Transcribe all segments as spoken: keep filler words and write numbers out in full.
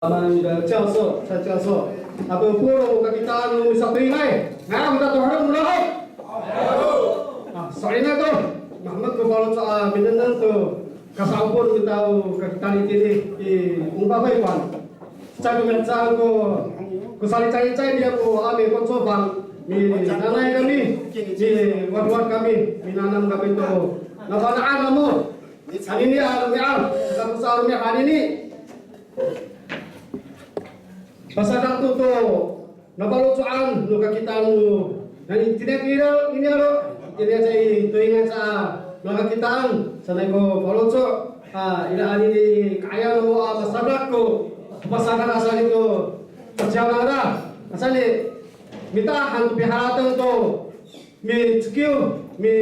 Taman, e, 教授, sa 教授. Ato polong ko kakitaan no misatoyngay. Nga'ay kita to haw, mala haw. A, so'elinay to. Mahemek ko faloco' a minengneng to kasa'opo no mita o kakitaan itini i 文化会馆. Caay ko mihecaan ko, ko salicalicay niya ko ami 工作坊, minanay kami, miwadwad kami, minanam kami to nafana'an namo. Anini a romi'ad, saka tosa a romi'ad anini. Pasadak to to nafaloco'an no kakitaan no, nani tiniay i niyaro', tiniay i toying aca a makakitaan, sanay ko faloco', a, ira anini ka'ayaw namo a masadak ko, masadak asa ni to, paciyaw nangra, asa ni, mita han to piharateng to, micekiw, mi,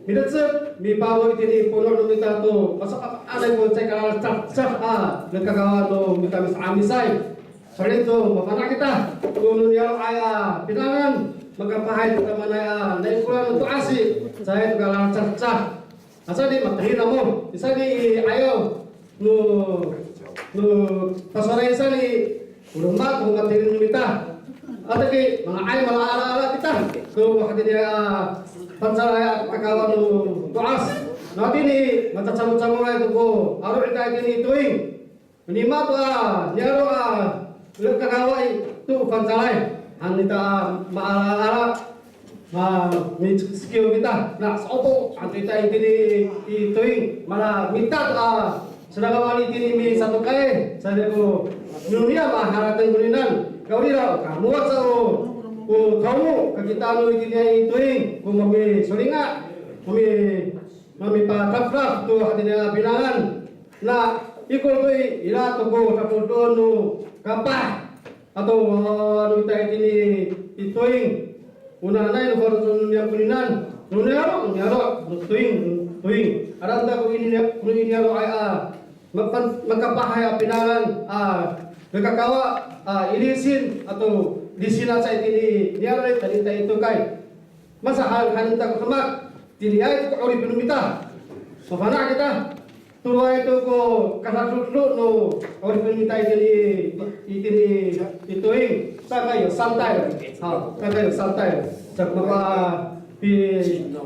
mileced, miparo itini i pono' no mita to, masapakaanay ko caay kalalacah a lekakawa no mita misa'amisay. So'elin to, mafana' kita to no niyaro'ay a pinangan, makapahay to tamaanay a nai koran no to'asi, caay to kalalacah. Asa ni matahira mo, isa ni i 'ayaw no, no pasoray sa ni, o roma ko matahira no mita. Ato ki, manga'ay mala alaala kita ko hatiniay a fangcalay a kakawa no to'as. No hatini, macacamocamolay to ko aro' ita itini i toing. Nima to a niyaro' a lekakawa i to fangcalay han ita a maalaala, ma, micekiw kita. Na, sa'opo han to ita itini i toing, mala mita to a selakawan itini misatokay, sa ko noniya maharateng koninan. Kawrira, kamowac sa o, o tomo, kakitaan no itini i toing ko mamisolinga, mami, mamipatafraf to hatiniay a pinangan. Na, ikor to i, ira to ko sapodoen no kapah ato, a, no ita itini i toing. O nanay no faloco' no niyam koninan, no niyaro', no niyaro', no toing, no toing. Adaan ta ko ini, ko ini niyaro'ay a, mapan, makapahay a pinangan a lekakawa a ilisin ato lisin aca itini i niyaro' i, tayni ta i tokay. Masahan han ita ko demak, tiniay to ko 'orip no mita. Mafana' kita. Toloay to ko kasadodo no 'orip no mita itini, itini i toing. Saka yo santai. Ha, saka yo santai. Saka mako a pi,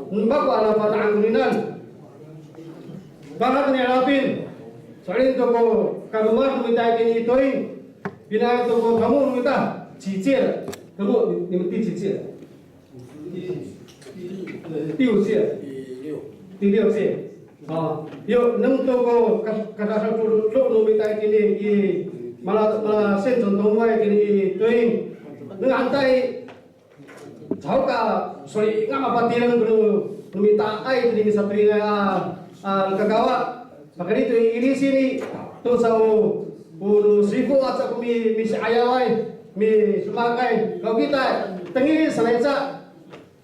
mako a nafana'an koninan. Pakat ni Alapin. So'elin to ko kalomad no mita itini i toing. Pinangan to ko tomo no mita. 几届了？Tomo, ni, ni, 第几届了？ 第五届。第六。第六届。A, yo, nengneng to ko ka, kasadodo no mita itini i, mala, mala 现存 tomoay itini i toing. Nengneng han ta i, caho ka, solinga mapatireng ko no, no mitaay itini misatoyingay a, a, lekakawa. Pakayni to i ilisin i, to sa o, o sifo aca ko mi, misi'ayaway, midemakay, kao kita, tengil sanay ca.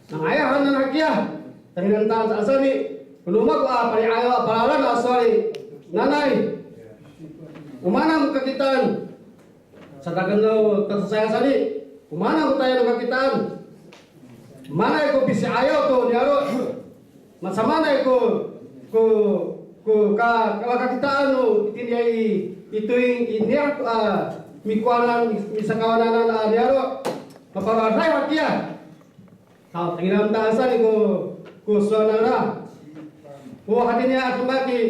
Nangaya hanan hakiya, tengilen ta aca sa ni, o no mako a pali'ayaw a palalan a sowal i, nanay. O maan ko kakitaan, sadaken no tacacay sa ni, o maan ko tayal no kakitaan. Maanay ko pisi'ayaw to niyaro'. Masamaanay ko, ko, ko ka, kakakitaan no itiniay i, i toing i niyaro' a mikowanan, mi, misakawanan a niyaro'. Maparaday hakiya. Haw, tengilen ta aca sa ni ko, ko sowal nangra. O hatiniay a demak i,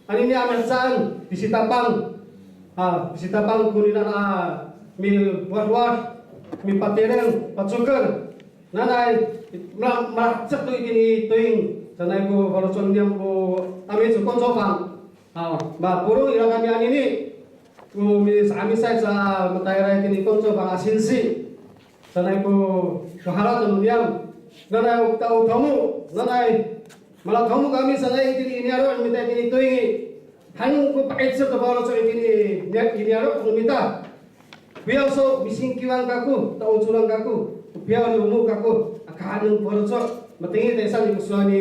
anini a mihecaan, pisitapang. A, pisitapang koninan a miwadwad, mipatireng, pacoker. Nanay, mala, malahecek to itini i toing, sanay ko faloco' niyam ko 'Amic 工作坊. A, mapolong ira kami anini, ko misa'amisay sa matayra itini i 工作坊 a singsi. Sanay ko, ko harateng no niyam. Nanay o kita o tomo, nanay, mala tomo kami sanay itini i niyaro' no mita itini i toing i. Han ko pa'icel to faloco' itini i niya, i niyaro' no mita. Piyaw so misingkiwan kako, taocoran kako, piyaw no mo kako, aka hanen ko faloco', matengil ta i saan ko sowal ni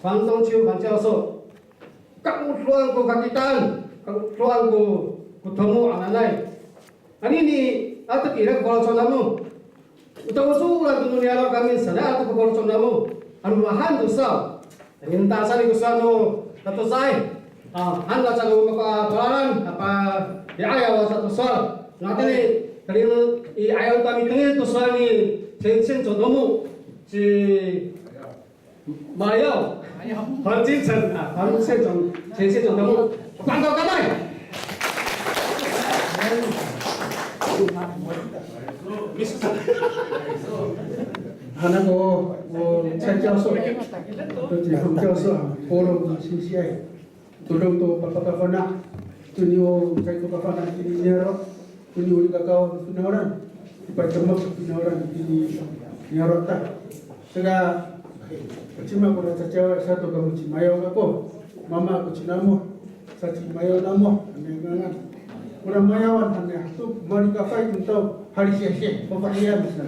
方东秋 方教授. Kaocoran ko kakitaan, kaocoran ko, ko tomo hananay. Anini, ato kira ko faloco' namo. O taocoran to no niyaro' kami sanay ato ko faloco' namo. Ano mahaen to saw. Tangasa sa ni ko sowal no tatosaay. A, han aca ko mako a palalan, a pa, Mi'ayaw sa to sowal. Nanitini, tayni i 'ayaw ta mitengil to sowal ni Cengceng Cotomo, ci Mayaw. Mayaw. 黄金城啊，黄金城，前线总头目，放高高麦。Hanako, o, 蔡教授, 蔡教授啊，polong singsi ay. Todong to papakafana', to niyo caay to kafana' itini niyaro', to niyo likakaw finawlan, ipaytemek finawlan itini niyaro' ta. Saka, cima ko caciyaw sato kamo ci Mayaw kako, mama ko ci Namoh, sa ci Mayaw Namoh, hanay ngangan. Kora Mayawan hanay hato, malikafay to taw, halisihsi, fafahiyan sa.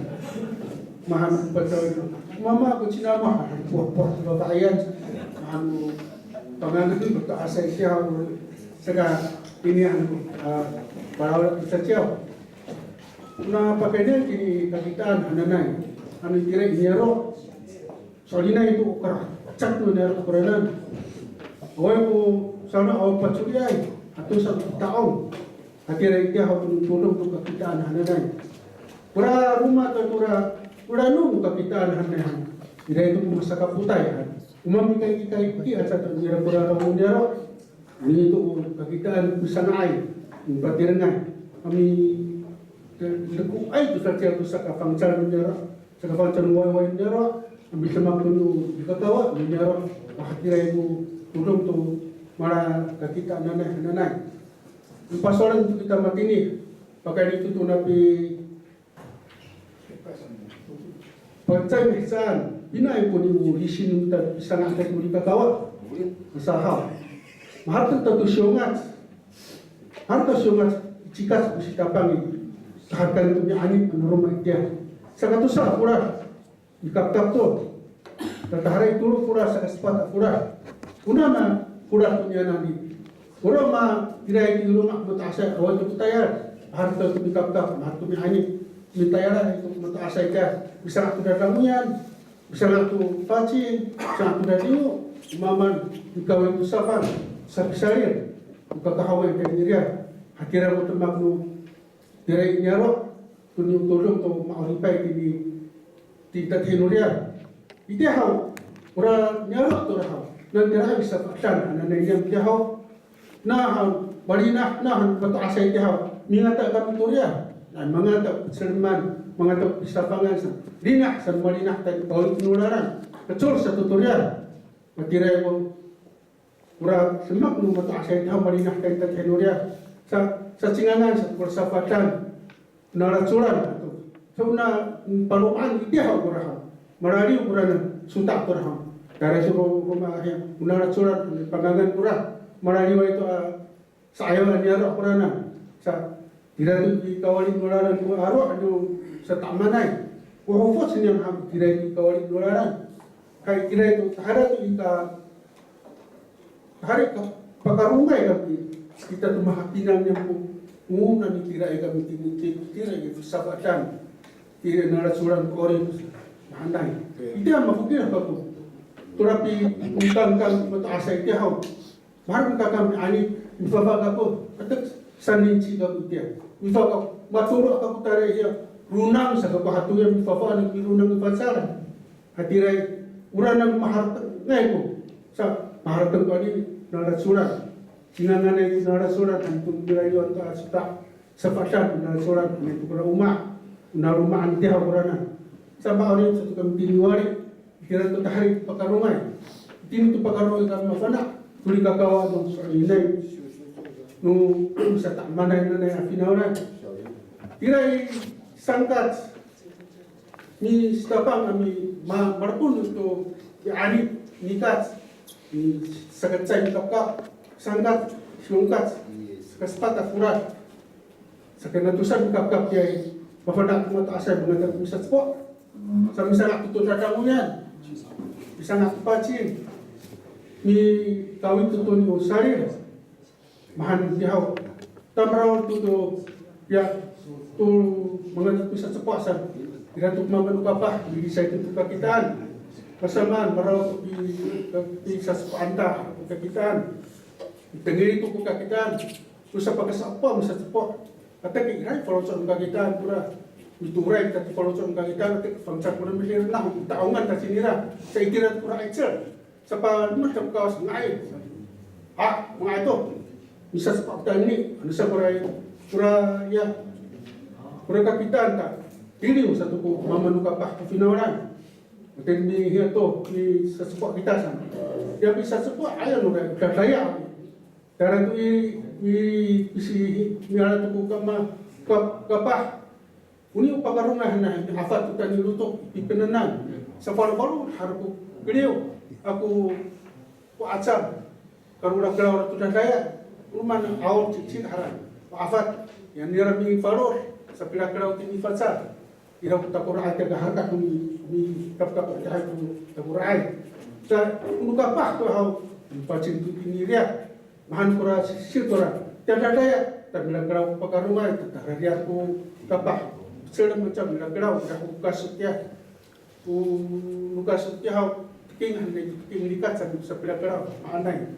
Mahan ko caciyaw, mama ko ci Namoh, halipohpoh, fafahiyan. Mahan ko pangangan ko to'asay itiya haw, saka inian ko, a, palawla ko caciyaw. Kona pakaynian kini kakitaan hananay, ano itira i niyaro'. So'elinay to o karacak no niyaro' koranan. Awaay ko sano awa pacoliay, ato sa to ta'ong. Hatira itiya haw to no todong to kakitaan hananay. Kora roma to kora, kora no kakitaan hananay han. Ira to ko masakapotay han. O mamikaykaykay aca to nira kora roma niyaro'. Ano ito o kakitaan ko pisanga'ay, o patirengay. Kami, lekoay to saciya to sakafangcal no niyaro', sakafangcal no wayway no niyaro', a midemak to no likakawa no niyaro', a hatiraay ko todong to mala kakitaan hananay, hananay. Pasowalan to kita matini, pakayni to to napi Pangcah mihecaan, pinaay ko ni o lisin no mita pisanga'ay to likakawa. Masahaw. Maharateng to siyongac. Maharateng to siyongac, cikat ko sitapang i. Tahakan to mi'anip ano roma itiya. Sakatosa a folad. Mikapkap to. Tatahalay tolo folad saka sepat a folad. Ona ma folad to niyanan i. Ora ma, iraay i loma' mato'asay, awa to ko tayal. Maharateng to mikapkap, maharateng to mi'anip. Mitayalay to mato'asay tiya. Misanga' to dadangoyan. Misanga' to pacin. Misanga' to dadiwo. Mamaan, mikawit to safang. Sapisalil. O kakahaway kay nira. Hatira ko demak no tira i niyaro', to niya o todong to ma'oripay tini, tini tatihi noriya. Itiya haw, ora niyaro' to haw, nani tira i safa'edan, nanay niyam itiya haw. Na haw, malinah, na haw, mato'asay itiya haw, mingata kami toriya. Na mangata ko piseleman, mangata ko pisafangan sa. Linah sa malinah ta i kawit no lalan. Kecor sa to toriya. Matiraay ko Ora demak no mato'asay tiya haw, malinah ta i tatihi noriya. Sa, sa cingangan sa kora safa'edan, nalacolan to. Sa ona, mm, paloma'an itiya haw kora haw. Malaliw kora na sota' kora haw. Tayra to ro, roma ahiya, o nalacolan, pangangan kora. Malaliway to, a, sa'ayaw a niyaro' kora na. Sa, tira to i kawali no lalan ko aro' no sata'emanay. Ko hofoc niyam haw, tira i kawali no lalan. Hay, tira to, tahira to i ka Hari ka, pakarongay kami, kita to mahapinang niya ko, o, nani tiraay kami tini, tiraay to safa'edan, tira nalacolan ko 'orip, mahaenay. Itiya mafokil kako. Tora pitangtang ko mato'asay itiya haw. Maherek kami ani, mifafa kako, atek saninci kako itiya. Mifafa kako, matoro' kako tayra iya, ronang sa kako hatoya, mifafa, ano mironang i facal. Hatiraay, ora nang maharatengay ko. Sa, maharateng ko ani, nalacolan. Singanganay ko nalacolan, han to mirayon ta sota', safa'edan ko nalacolan, han to kora oma. Naloma'an tiya kora na. Sa ma'orip sato kami tini wali, itira to tahira i pakarongay. Itini to pakarongay kami mafana', to likakawa to so'elinay. No, sata'emanay nanay a finawlan. Tiraay sangkac. Misitapang a mi, ma, malepon to i 'anip, nikac, ni sakacecay mikapkap, sangkac, siyongkac, sakasepat a folad. Saka natosa mikapkap itiya i, mafana' to mato'asay, mangata to misacepo'. Sa misanga' to to dadangoyan. Misanga' to pacin. Mikawit to to niya o salil. Mahaen itiya haw. Tamdaw to to, ya, to mangata to misacepo' sa. Ira to ko mamaan o kapah, milisay to to kakitaan. Masamaan, maraw to pi, pisacepo'an ta ko kakitaan. Mitengil to ko kakitaan. Tosa pakasa'opo, misacepo'. Ato ki ira i faloco' no kakitaan kora. Mitoray kita to faloco' no kakitaan, ato ki fangcal kora mihirinah, ta'ongan ta cinira. Sa itira to kora 'icel. Sapalemed to ko Kawas, nga'ay. Ha, nga'ay to. Misacepo' kita ini, ano sa kora, kora ya. Kora kakitaan ta. Tiliw sato ko mama no kapah ko finawlan. Ato mihiya to, misacepo' kita sa. Ya misacepo', aya no kay, dadaya. Tayra to i, i, pisi, miala to ko kama, ka-, kapah. Oni o pakarongay hananay, afat to tayni lotok, pipenenan. Safalofalo, haro ko keliw, ako, ko acam. Kalorakelaw to dadaya, o maan, aw, cikcik, hara. O afat, ya nira mifalod, sapilakelaw to mifacal. Ira ko takora'ay tiya ka haka ko mi, mikapkap tiya ko takora'ay. Sa, o no kapah to haw, pacin to tini i riyar. Mahaen kora sisir kora. Tiya dadaya, ta milakelaw pakarongay, ta, ta riyar ko kapah. Selem aca milakelaw, ira ko kaso tiya. O no kaso tiya haw, teking hananay, teking likat sa, sapilakelaw, maanay.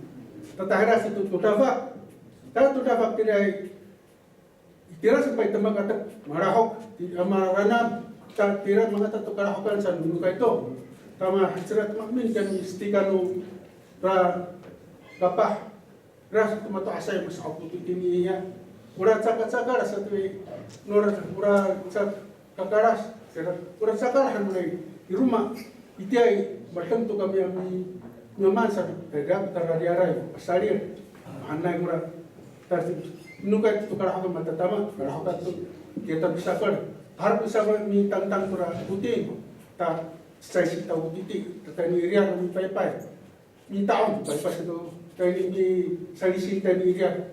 Ta tahira sato to dafak. Ta to dafak tiraay, Itira sa pay demak ato malahok, ti-, a, maranam, ta-, tira mangata to kalahokan sa no nokay to. Tama, hecera to maemin kami stika no ra-, kapah, ras to mato'asay masa'opo to tini iya. Ora cakacakal sa to i, nora, ora cak-, kakalas, kira, ora cakal han nai, i roma, itiyaay, madeng to kami a mi, mimaan sa, tayra, tarariyaray, pasalil, mahaenay kora, ta, nokay to kalahokan matatama, kalahokan to, kita pisafel, harap pisafel mitangtang kora foting, ta, cecay sita o titi, ta tayni i riyar mipaypay. Mita'ong, paypay sato, tayni misalisin tayni i riyar.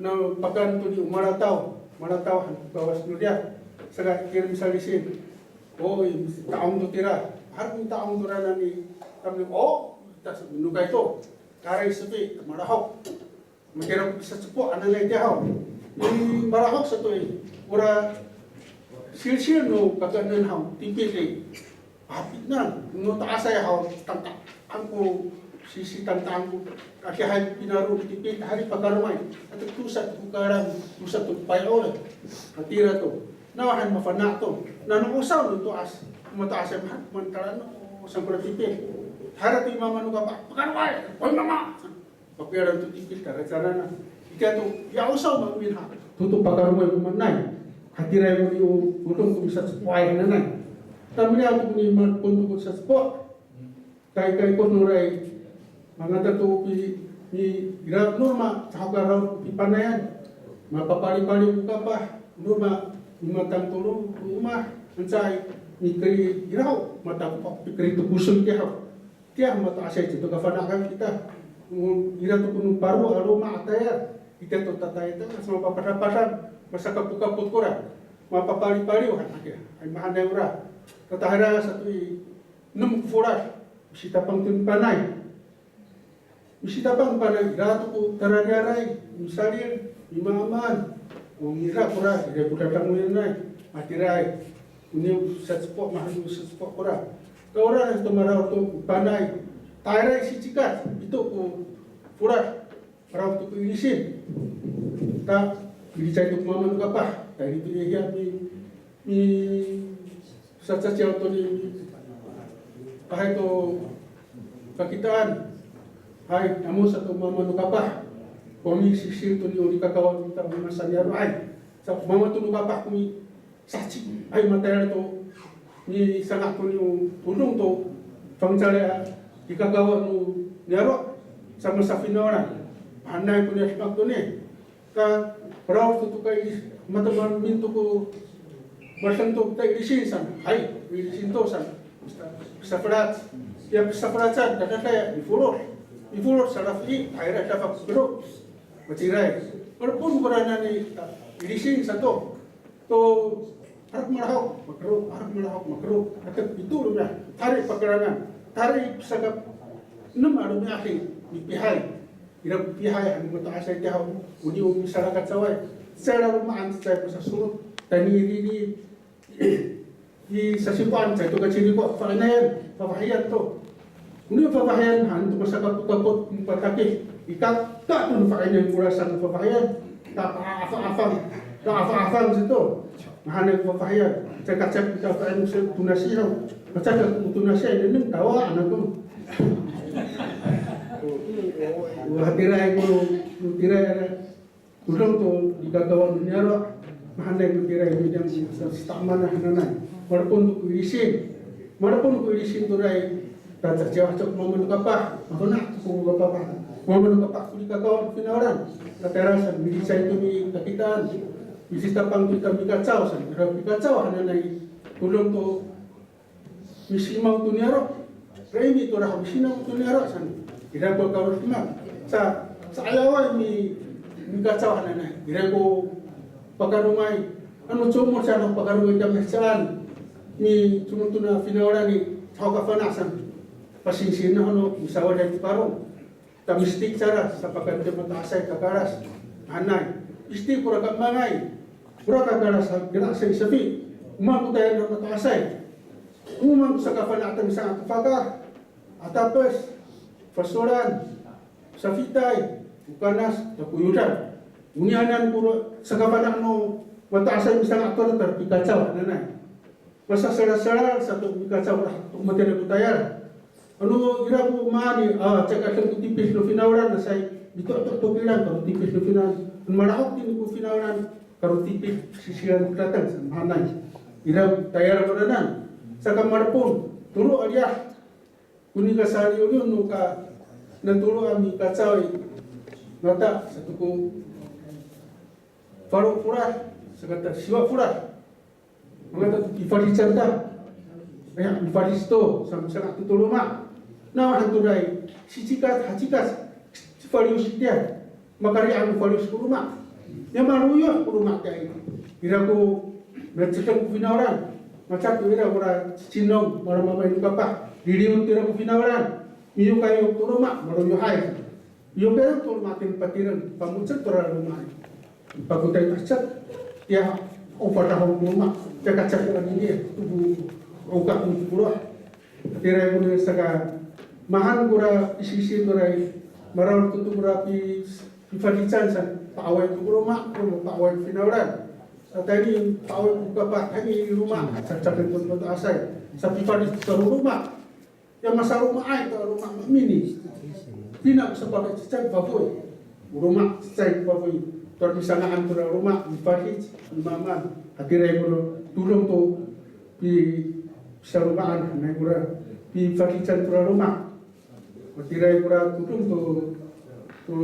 Na pakaen to ni o malataw, malataw han ko Kawas no riyar. Saka kira misalisin. O, mita'ong to tira. Harap mita'ong to ra nani, kami, o, ta sa, nokay to. Karay sefi, ta malahok. Matira ko pisacepo' hananay tiya haw. I malahok sato i, ora silsil no kakaenen haw, tipil i. Hapinang, no to'asay haw, tangta'ang ko, sisitangta'ang ko, adihay pinaro ko tipil, hari pakaromay, ato tosa to ko kalang, tosa to ko pay'ol, hatira to. Nawhan mafana' to, nano 'osaw no to'as, mato'asay mahaen, mantala no, saan kora tipil. Hara to i mama no kapah, pakaromay, oy mama! Papiyalan to tipil tara cangraan. Itiya to, ya 'osaw maemin ha. To to pakaromay ko maanay. Hatiraay ko i o, o dong ko misacepo'ay hananay. Tamiyaw to ko ni mapon to ko sacepo'. Kay, kay ko noray. Mangata to pi, ni, ira norma, caho karaw ko pipanayan. Mapapalipaliw ko kapah. Norma, mimatang to ro, roma. Ancay, mikeri iraw, mata ko pikeri to kosoy itiya haw. Tiya mato'asay to kafana' kami kita. Mo, ira to ko no paro a loma' a tayal. Itiya to tatayal ta, sa mapapadapadaw, masakapokapot kora. Mapapalipaliw han itiya. Hay mahaenay ora. Tatahira sato i, enem ko folad. Misitapang to i panay. Misitapang panay, ira to ko tarariyaray, misalin, mimaamaan. O ngira kora, ira ko dadangoyanay. Matiraay. Oni sacepo', mahaen sacepo' kora. Kaora to maraod to panay. Tayra i sicikat, pito ko folad. Maraod to ko ilisin. Ta, ilicay to ko mama no kapah. Ta, ito iya mi, mi, sacaciyaw to ni, pahay to kakitaan. Hay, namo sato mama no kapah. Komi sisil to ni o nikakawa kita o masaniyaro' ay. Sa mama to no kapah komi Saci, ay matayal to, misanga' to ni o todong to, fangcalay a, i kakawa no niyaro', sa masafinawlan. Hanay ko niya simak to ni. Ka, paraw to to kay, matoman min to ko, masang to kay ilisin san. Hay, ilisin to san. Pisafelac. Ya pisafelacan, dadaya, mifolod. Mifolod, salafii, ay ra, dafak, kero. Matiraay. Walaupun kora nani, ilisin sato. To, harap malahok, makero, harap malahok, makero. Atek pito romi'ad, tari pakerangan, tari pisakap, enem a romi'ad i, mipihay. Ira pihay, ano mato'asay tiya haw, oni o misalakat saway. Sa ira romaan, sa ira pasasolot. Tayni i, i, i sasikoan, sa ira to kaciriko', fa'inayan, fafahiyan to. Oni fafahiyan, han to masakapokapot, patakih. Ikaka to no fa'inayan, kora saan fafahiyan. Ka'afa'afang, ka'afa'afang sato. Mahaenay ko fafahiyan. Caay ka, caay ka fafahiyan sa tonasiyaw. Caay ka ko tonasiyaw, nengneng tawa han ako. Wa, hatiraay ko, hatiraay, todong to likakawa no niyaro'. Mahaenay ko tiraay ko niyam sa, sa taman hananay. Malepon to ko ilisin. Malepon ko ilisin to ray. Ta caciyaw haca ko mama no kapah, mafana' to ko kapah, mama no kapah ko likakawa no finawlan. Tatayra sa milicay to mikakitaan, misitapang to ita mikacaw sa, ira pikacaw hananay, todong to misimaw to niyaro'. Raymi to raho misinaw to niyaro' sa, ira ko karo demak sa, sa'ayaway mi, mikacaw hananay, ira ko pakarongay. Ano comod sa no pakarongay kami saan, micomod to na finawlan i, caho kafana' sa. Pasinsin no, ano misawaday to karong. Ta mistik sa ira, sapakaen to mato'asay kakalas. Hanay. Mistik kora kamangay. Kora kakalas, kira sa i safi. O maan ko tayal no mato'asay. O maan ko sakafana' to misanga' to fakah, atapes, fasolan, safitay, o kanas, takoyodan. Oniyanan ko sakafana' no mato'asay misanga' to, ira pikacaw hananay. Masasalasalal sato mikacaw ira to matira ko tayal. Ano ira ko maan i, a, caay ka deng ko tipid no finawlan, na say mito'to' to kilang karo tipid no finawlan. Ano malahok tini ko finawlan karo tipid, sisiran ko datang sa mahaenay. Ira ko tayal koranan. Saka malepon, tolo a liyah. Ko nika saliwliw no ka, na tolo a mikacaw i, mata sato ko falo folad, saka ta siwa folad. Mangata to pifalican ta. Aya, mifalic to, sa misanga' to to loma'. Nawhan to ray, sicikat, hacikat, cifalic itiya. Makari'ang no faliyos ko loma'. Ya maloyoh ko loma' tiya i. Ira ko, matiya ko finawlan. Maca to ira kora cicinong, malamamay no kapah. Liliyon to ira ko finawlan. Miyokayo to loma', maloyohay. Miyokayo to loma' tiya patireng, pamocek to ra loma' i. Pakotay to hecek. Tiya o fadaho ko loma'. Tiya kacak ko anini, to bo, o ka ko polo. Tira ko ni saka mahaen kora isisi to ray, maraod to to kora pi, pifalican sa, pa'away to ko loma', ko pa'away finawlan. Sa tayni pa'away ko kapah, tayni i loma', sa caay ko mato'asay. Sa pifalic to loma'. Ya masaloma'ay to loma' mamini. Tina ko sapakay cecay fafoy. Loma' cecay fafoy. Tora misanga'an to loma', mifalic, mimamaan. Hatiraay ko no, todong to pi, pisaloma'an, hanay kora pifalican to loma'. Matiraay kora todong to, to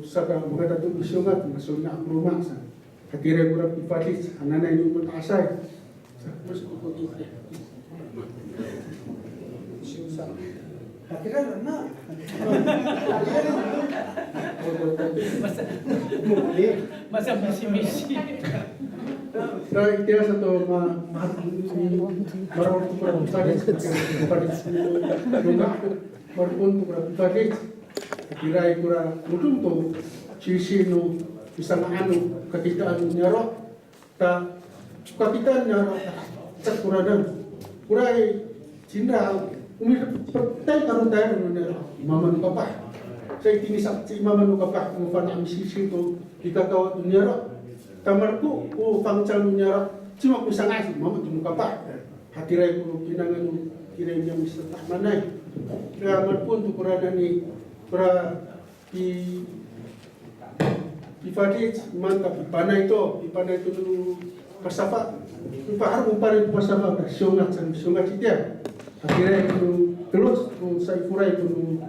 saka mangata to misongat, masonga' ko loma' sa. Hatiraay kora pifalic, hananay no mato'asay. Sa, mas ko to. Hatira na. Masa, masa misimisi. Sa itiya sato ma, ma, maraod to kora pifalic, pifalic. Malepon to kora pifalic. Tiraay kora todong to, sisi no misanga'an no kakitaan no niyaro'. Ta, kakitaan niyaro', ta, cak koranan. Koray, cingra, o mipatay karo tayal no niyaro', i mama no kapah. Sa itini sa, ci mama no kapah, mafana' misisi to, i kakawa to niyaro'. Ta malepon ko fangcal no niyaro', cima ko misanga'ay, mama to no kapah. Hatiraay ko no pinangan no, tiraay niyam i sata'amanay. Kaya malepon to koranan i, kora pi, pifalic, manta pipanay to, pipanay to no pasafa. Pipahar o panay pasafa, ta siyongat, sa siyongat itiya. Hatiraay ko no teloc, ko saikoray ko no,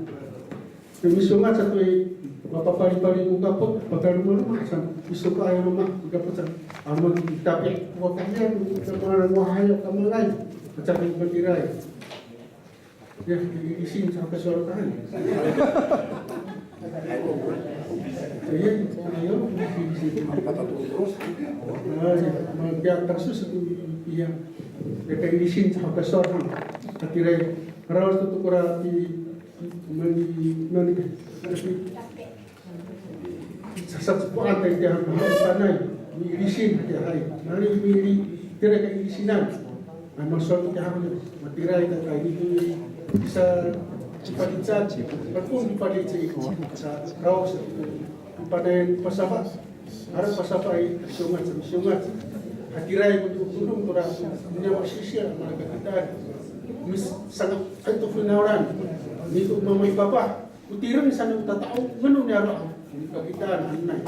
misiyongat sato i, mapapalipali ko kapot, pakalomaloma' sa, misokaay loma' ko kapot sa, 'aloman to i tapi', wa kahiyan, ko kamangan, wa hayo, kamangan, pacakay ko matiraay. Ya, ilisin sa kaswal tahan. Ayan, ayo, ilisin. Ay, magkatasus ako iya. Ya, kailisin sa kaswal tahan. Hatiraay, raos to to kora pi, mani, mani, Sasacopoan ta itiya han, mahaen sanay, miilisin itiya hay. Nani miili, tira kailisinan. Ay, masowal itiya han, matira ita tayni to i, sa pipalican, malepon pipalican i, sa raos, pipanayan pasafa. Ara pasafaay, siwmat, siwmat. Hatiraay ko todong tora, niya masisiya, malakakitaan. Mis, sanga, ay to finawlan. Nito mama i papa. O tireng saan o tata'ong, ngeno niyaro' a kakitaan hananay.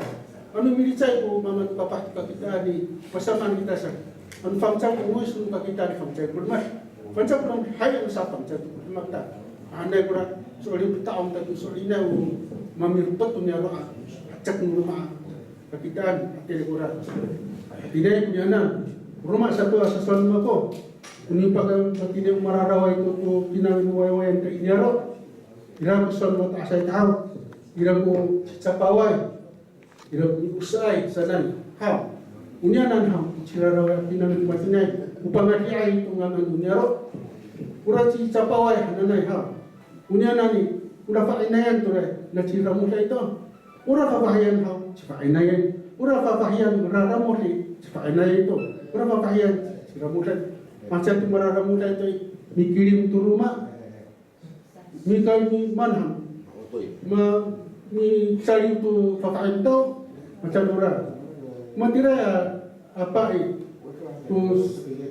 Ano milicay ko mama no kapah to kakitaan i, pasamaan kita sa. Ano fangcal ko ngoyos no kakitaan i, fangcal ko demak. Fangcal ko demak, hay ano sa fangcal to ko demak ta. Hananay kora, so'elin pita'ong ta to, so'elin o mamirepet to niyaro' a, hacek no loma' a kakitaan, hatiraay kora. Hatiraay koniyanan, roma sato a sasowal no mako. Koni paka, hatiraay o mararaway to, to kinangan no waywayan ta i niyaro'. Ira ko sowal no mato'asay haw, ira ko cicapaway, ira ko mi'osaay sanay haw. Oniyanan haw, o ciraraway a pinangan no matiniay, o pangadi'ay to ngangan no niyaro'. Ora cicapaway hananay haw. Oniyanan i, ora fa'inayan to ra, na ciramoday to. Ora fafahiyan haw, cifa'inayan. Ora fafahiyan, raramod i, cifa'inayan to. Ora fafahiyan, ciramoday. Maca to mararamoday to i, mikilim to loma'. Mika mi manhang. Ma, micaliw to fafahi to, macanora. Matiraay a, apa i. To,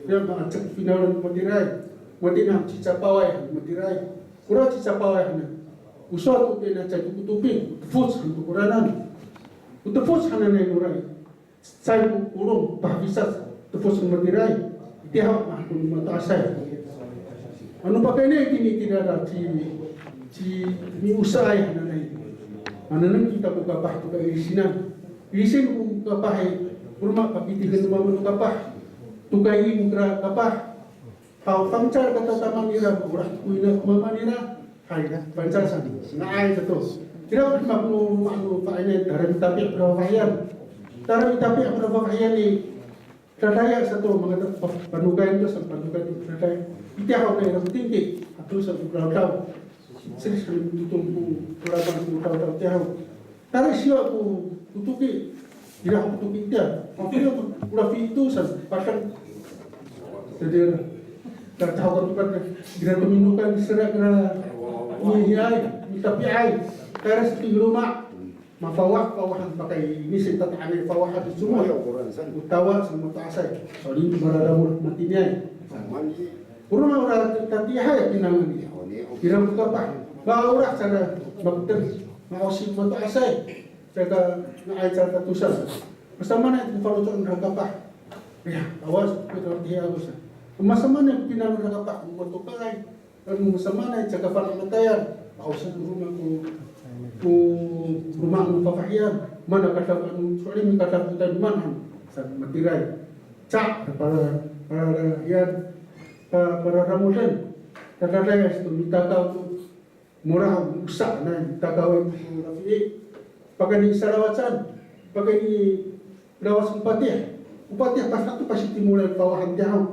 ya, ma, acek finawlan matiraay. Matini cicapaway, matiraay. Kora cicapaway hanan. O sowal to pina caay to ko toping, o tefoc han to koranan. O tefoc hananay nora i. Caay ko kolong, pahafisad, tefoc no matiraay. Itiya haw, mako no mato'asay. Ano pakayni itini tira ci, ci mi'osaay hananay. Manengneng kita ko kapah to kailisinan. Ilisin ko kapah i, o roma pakitihen no mama no kapah. Tokay i no kira kapah. Haw, fangcal katataman nira, ora ko ina ko mama nira. Hay, fangcal sa. Nga'ay sato. Ira ko demak no, no fa'inayan, tayra mitapi' ko fafahiyan. Tayra mitapi' ko fafahiyan i, dadaya sato, mangata pa-, panokayan to, sa panokayan to, dadaya. Itiya haw na ira ko tingki, ato sa ko dawdaw. Seri sa mitotong ko, ko lapan ko dawdaw tiya haw. Tayra siwa ko, ko toki. Ira ko toki tiya. Mafilo ko, ko lafi to sa, pasang. Jadi, ira. Tayra caho ka tokan, ira to minokan, sera kira, mihiay, mitapiay. Tayra saki loma'. Mafawah, fawahan pakayni sa tata'angay fawahan i somod. O tawa sa mato'asay. So'elin to mararamod matiniay. O roma ora tatiihay pinangan i. Ira ko kapah. Maolah cara mapeter. Ma'osi mato'asay. Saka nga'ay cara tatosan. Masamaanay ko faloco' nira kapah. Ya, awas, ko tatiihay awas. Masamaanay ko pinangan nira kapah. Matokay. Ano masamaanay, caka fana' matayan. Ma'osi ko roma ko, ko roma no fafahiyan. Mana kadaf ano, so'elin kadaf ko tayman han. Sa matiraay. Ca, para, para, yan, pa, pararamoden. Tadadaya sato mitakaw to. Moraw, osa, na, mitakaw to lafii. Pakayni salawacan. Pakayni lawac o patih. O patih pas ato pasitimolay fawahan tiya haw.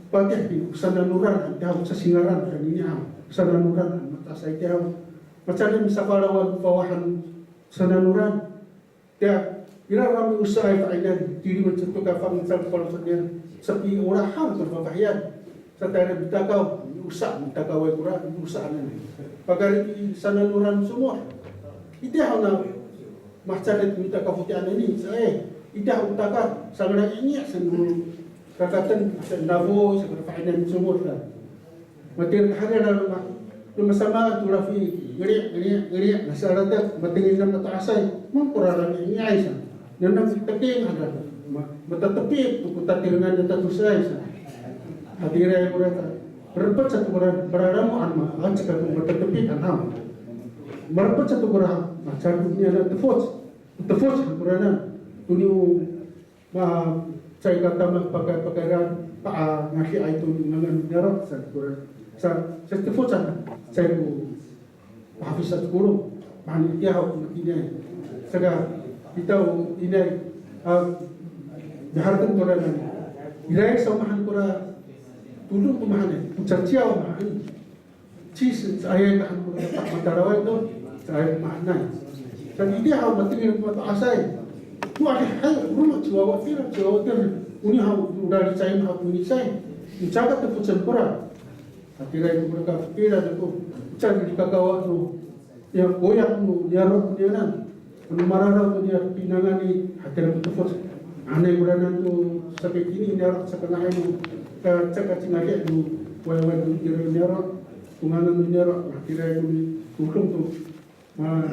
Patih i, o sananoran tiya haw, sasingaran, kanini haw. O sananoran, mato'asay tiya haw. Macanay misafalawan fawahan o sananoran. Tiya, ira rami osaay fa'inayan, tilimen sato ka fangcal faloco' niyan, sapiolahan to fafahiyan. Sa tayra mitakaw, osa, mitakaway kora, osa hananay. Pakarik i sananoran somod. Itiya haw na, mahecaday to mita kafoti'an anini, sa, e, itiya haw o takar, sa nga'ay ini, sa no, kakaten, sa nafo, sa kora fa'inayan somod, sa. Matira taharian a loma', loma' samaan to lafii, ngeli', ngeli', ngeli', na saratek, matengil na mato'asay, maan kora lami ngeli'ay sa. Nanam tekingay, ma, matatepi to ko tatirengan no tatosaay sa. Hatiraay kora ta, merepet sato kora, mararamo ano ma, a caka to matatepi ano. Merepet sato kora, ma, caka to niya na tefoc, tefoc koranan, toni o, ma, caay ka tama paka, pakayra, pa, a, ngadi'ay to ngangan niyaro', sa, kora, sa, sa tefocan, caay ko, pahafisad to kolong, mahaen itiya haw ko matiniay. Saka, ita o tiniay, a, miharateng koranan. Iraay sa mahaen kora, todong ko mahaen, o caciyaw mahaen. Ci, caayay tahan ko mata'asay to, caay mahaenay. Sa itiya haw matengil ko mato'asay. To adihay, o roma ciwawa tira, ciwawa tira. Oni haw, o lalicayen haw ko nicay. O caka tefocen kora. Hatiraay ko kora kafokil ako. Caay likakawa to. Ya, koya ko niyaro' ko niyanan. Ano mararaw to niya pinangan i, hatira ko tefoc. Anay koranan to sakay tini niyaro', saka nga'ay no, ka, saka cingadi no, wayway no niyaro', niyaro', tongangan no niyaro', hatira ko ni todong to. Ma,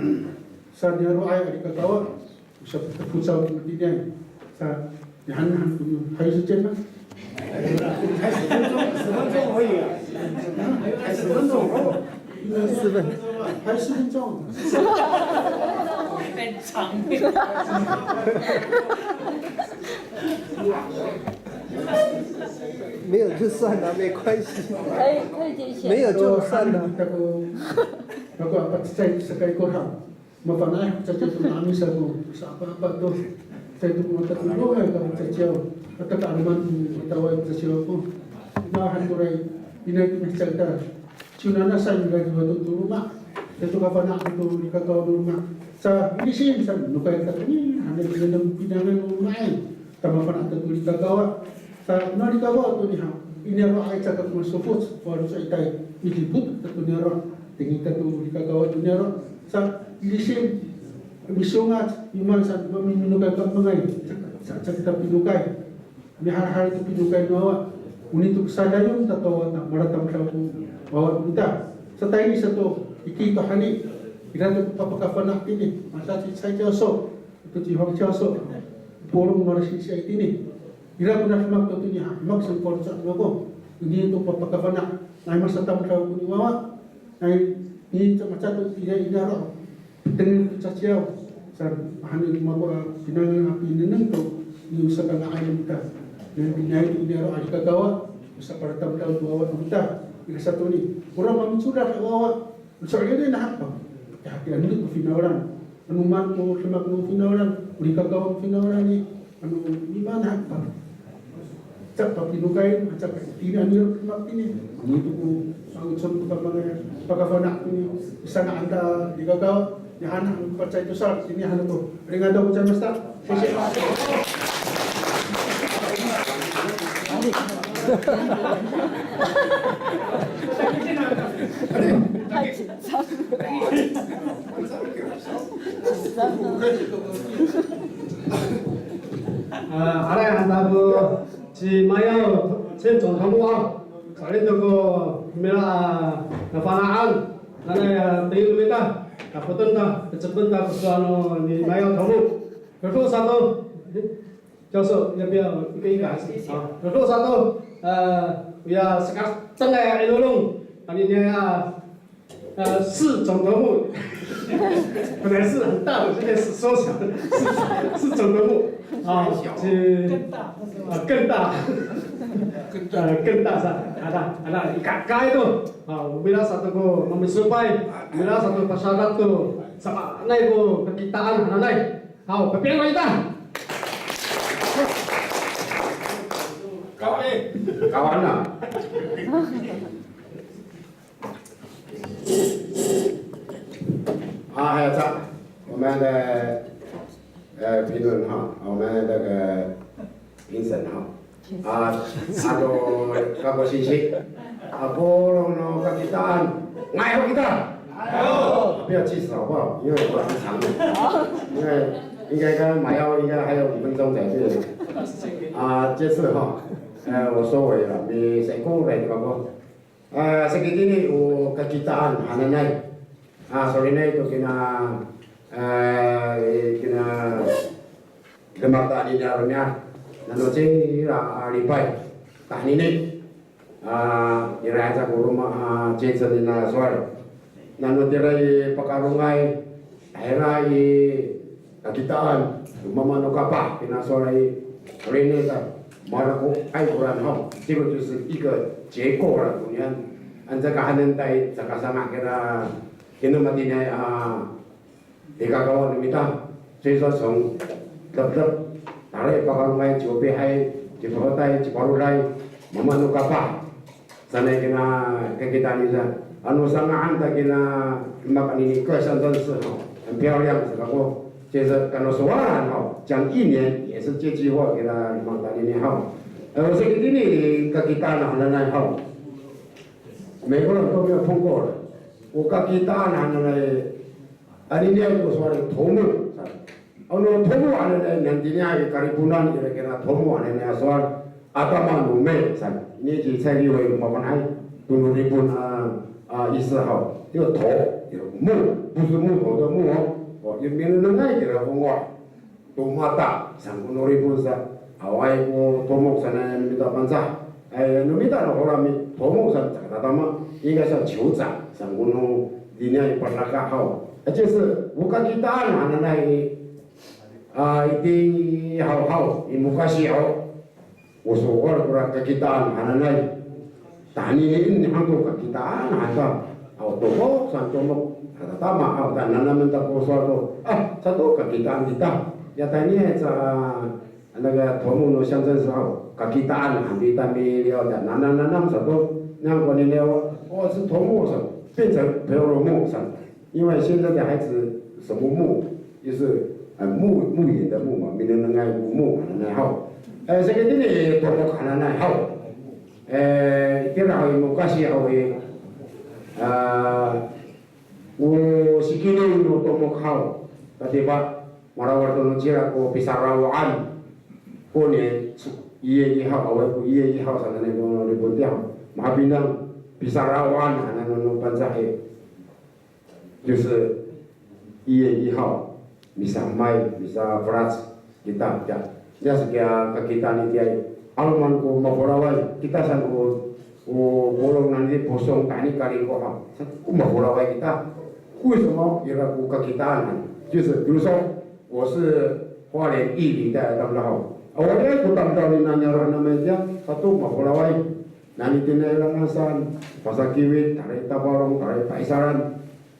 sa niyaro'ay a likakawa, sa tefocaw to tiniay. Sa, nihanhan ko niya. Hay, sa tiyan na. 十分钟而已啊。还有十分钟。还有十分钟。很长。没有就算了，没关系。可以，可以接一下。没有就算了。Ako, a pacecay, sakay ko ha. Mafana'ay ko caciyaw to, na'amis ako, sa apa, apa to. Caay to ko matatodohay kako caciyaw. Mataka 'aloman ko mataway ko caciyaw ako. Mahaen to ray, inay to mihecay ta. Ciw nana sa, inay to to loma'. Caay to kafana' to likakawa no loma'. Sa, ilisin sa, nokay ta to ni, hanay pinangan no loma'ay. Ta mafana' ta to likakawa. Sa, no likakawa to ni ha, i niyaro'ay caka ko masofoc, faloco' ita i, midipot ta to niyaro', tingita to likakawa to niyaro'. Sa, ilisin, misongac, mimaan sa, mamiminokay kamangay, sa, sa, sa kita pinokay. Mihalhal to pinokay no wawa, onini to ko sadayon ta to wawa, ta malatamdaw ko wawa no mita. Sa tayni sato, iki to hani, ira to ko papakafana' tini, mata ci Cay Kiyaw So, to ci Hong Kiyaw So, polong marasinsiay tini. Ira ko na demak to tini ha, demak sa ko faloco' ako. Onini to papakafana', nai masatamdaw ko ni wawa. Nai, ni ca, maca to tini i niyaro'. Pitengil to caciyaw. Sa, mahaen ko mako a pinangan a pinengneng to, ni o sakanga'ay no mita. Nai, nai to i niyaro' a likakawa, o sapalatamdaw to wawa no mita. Ira sato ni, ora mamicodad a wawa. So'elin na hapa. Ya, ya, ano ko finawlan. Ano maan ko demak no finawlan, o likakawa no finawlan i, ano, mimaan hapa. Caka papinokayen, caka itini ano demak tini. Ano to ko, sa, saan ko kamangay, pakafana' tini, sa na anta likakawa, ya hana, pacay to sa, tini hana to. Arigato gozaimashita. A, aray, han ta ko ci Mayaw, 前总头目 a, so'elin to ko mira, a, nafana'an, nanay, a, tingil no mita, a, foten ta, kecepen ta ko sowal no ni Mayaw 头目. Dodo sato, 教授，要不要一个一个？好，dodo sato, a, ya, saka tengah ilolong, anini ya, a, 市总头目，本来是很大的，现在是缩小的，市，市总头目，啊，是，啊，更大，呃，更大 sa, ada, ada, ika, ika to, a, o mira sato ko mamisopay, o mira sato pasadak to, samaanay ko kakitaan hananay. Haw, papi'eng kita. Kawan, kawan na. 啊，还有这，我们的，呃，评论哈，我们那个评审哈，啊，阿多，阿多信息，啊，polong no kakitaan, nga'ay ho kita. 不要计时好不好？因为我很长了，因为应该刚刚马耀应该还有五分钟才对。啊，这次哈，呃，我收尾了，你谁过来的吧？啊，saka itini o kakitaan hananay. A, so'elinay to kina, a, kina demak ta anini a romi'ad. Nano cira a lipay tahanini. A, ira aca ko roma, a, cecay nina sowal. Nano tira i pakarongay, tayra i kakitaan, o mama no kapah, kina sowal i, rini ta, marakoay koran haw, 这个就是一个结构了，anca kahanen ta i, caka sanga' kira, kina matiniay a, i kakawa no mita, 所以说从 depdep, tayra i pakarongay, ciwopihay, cifohetay, ciparoday, mama no kapah. Sanay kina kakitaan i sa. Ano sanga'an ta kina demak anini 各乡镇市 haw, 很漂亮 sa kako. 就是 kano sowalan haw, 讲一年也是这句话 kina demak anini haw. E, saka itini kakitaan hananay haw. 美国人都没有碰过了。O kakitaan hananay, anini ko sowal i 头目 sa. Ano tomok hananay, nanitini i Kariponan ira kira tomok hananay a sowal, atama no me san. Ini ci Cay Liway ko mafana'ay to no Ripon a, a, isa haw. Ira to, ira ko mo, 不是木头的木 o. O, ira minengnengay kira ko ngo. To mata, saan ko no Ripon sa. Awaay ko tomok sanay no mita Pangcah. Ay, no mita no Holam i, tomok saan caka tatama, 应该是酋长, saan ko no tiniay i Panaka haw. A, 就是 o kakitaan hananay i, a, itiya haw haw, i mokasi haw. O sowal kora kakitaan hananay. Tanini han to kakitaan han ta. Aw, tomok saan tomok. Tatama haw ta, nanamen ta ko sowal to. A, sato kakitaan kita. Ya tayni sa, a, 那个 tomok no 乡镇 sa haw. Kakitaan han kita miliyaw ta. Nanam, nanam sato. 那 ko niliyaw, o, 是 tomok saan. 变成 payromo saan. 因为现在的孩子什么木，就是，呃，木，木眼的木嘛，minengnengay ko mo hananay haw. E, saka itini tomok hananay haw. E, itira haw i mokasi haw i, a, o sikining no tomok haw. Tatipa, malawad to no cila ko pisarawan. Ko ni, iye i haw, awaay ko iye i haw sanay ko Ripon tiya haw. Mahapinang pisarawan hananay no Pangcah i. 就是一月一号, misa'emay, misafelac kita, ya. Ya, saan kiya kakitaan itiya i, 'aloman ko mafolaway, kita saan ko, ko polong nani Posong tayni Kaliko haw. Saan ko mafolaway kita. 为什么 ira ko kakitaan han? 就是比如说，我是花莲玉里的 tamdaw haw. Awaay ko tamdaw nina niyaro' namo itiya, sato mafolaway. Nani tiniay Langasan, Pasakiwit, tayra i Tafalong, tayra i Pa'isalan.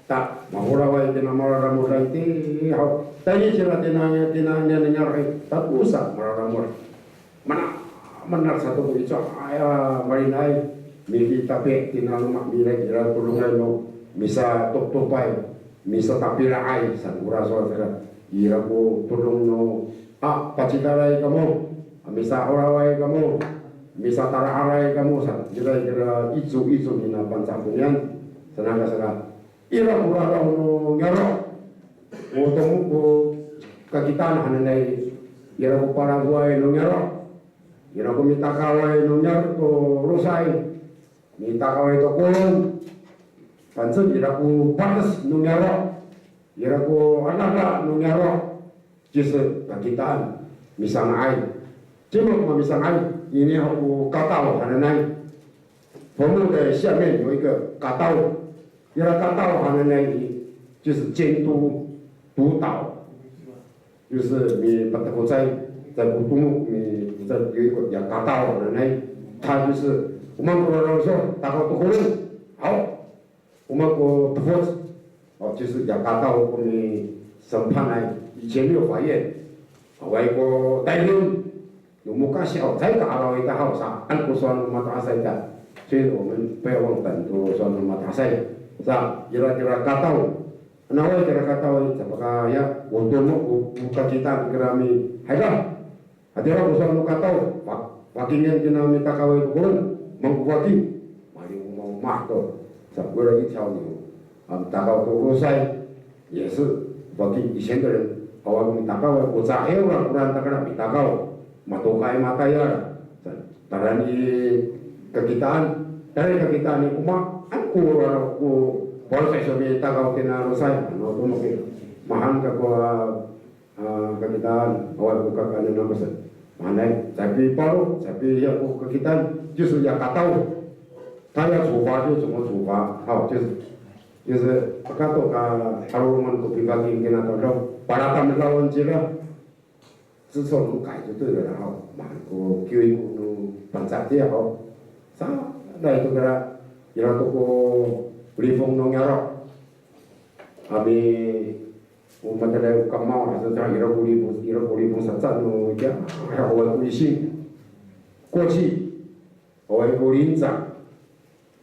Ta, mafolaway tina mararamod itiya haw. Tayni cira tina, tina, tina niyaro' i, tatosa mararamod. Mana, mana sato ko icowaay a malinay. Mikitapi' tina loma' miray ira todongay no misatoptopay, misatapila'ay, saan kora sowal saka. Ira ko todong no, a, pacidaray kamo, a, misa'oraway kamo, misatalahalay kamo, saan. Ira, ira ico, ico nina Pangcah koniyan, saan kora saka. Ira ko raraw no niyaro'. O to, o kakitaan hananay, ira ko palafoay no niyaro'. Ira ko mitakaway no niyaro' to losay. Mitakaway to kolong. 反正 ira ko pades no niyaro'. Ira ko adada no niyaro'. 就是 kakitaan, misanga'ay. Cima ko mamisanga'ay, ini haw ko kataw hananay. 头目的下面有一个 kataw. Ira kataw hananay i, 就是监督、督导，就是 mipatekocay, 在 ko tomok, mi, 在 有一个 ya kataw hananay. 他就是 o maan ko raraw iso, takaw to kolong. 好, o maan ko tefoc, o, 就是 ya kataw ko misempanay, 以前没有法院, awaay ko tayni, no mokasi haw, caay ka 'araw ita haw saan ko sowal no mato'asay ita. 所以我们不要忘本 to sowal no mato'asay. Sa, ira, ira kataw. Naway ira kataw i, sapakaya, o tomok, o, o kakitaan kira mi, hay ka. Hatira ko sowal no kataw, fa-, fakingen kina mitakaway to kolong, mangko faking. Mali o maomah to, sa ko ira i caw niyo. A, mitakaw to losay, 也是 faking 以前的人, awa ko mitakaw, ko caay ora koran takara mitakaw, matokay matayal. Sa, tayra i kakitaan, tayra i kakitaan i, o maan ko, ano ko, pawal sa iso mitakaw kina losay, ano to maki, mahaen kako, a, a, kakitaan, awaay ko kakaenen namo sa. Manay, caay piparo, caay pihiya ko kakitaan, 就是 ya kataw. 他要处罚就怎么处罚，好，就是，就是，pakato ka, 'aloman ko pifaking kina tamdaw, palatamdawan cira. 知错能改就对了啦，好，maan ko kiwing ko no Pangcah tiya, 好. Sa, na ito kira, ira to ko lifong no niyaro'. Ami, o matiraay o kamaw, asa sa ira ko lifong, ira ko lifong saca no, ya, awaay ko ising. 过去, awaay ko 里长,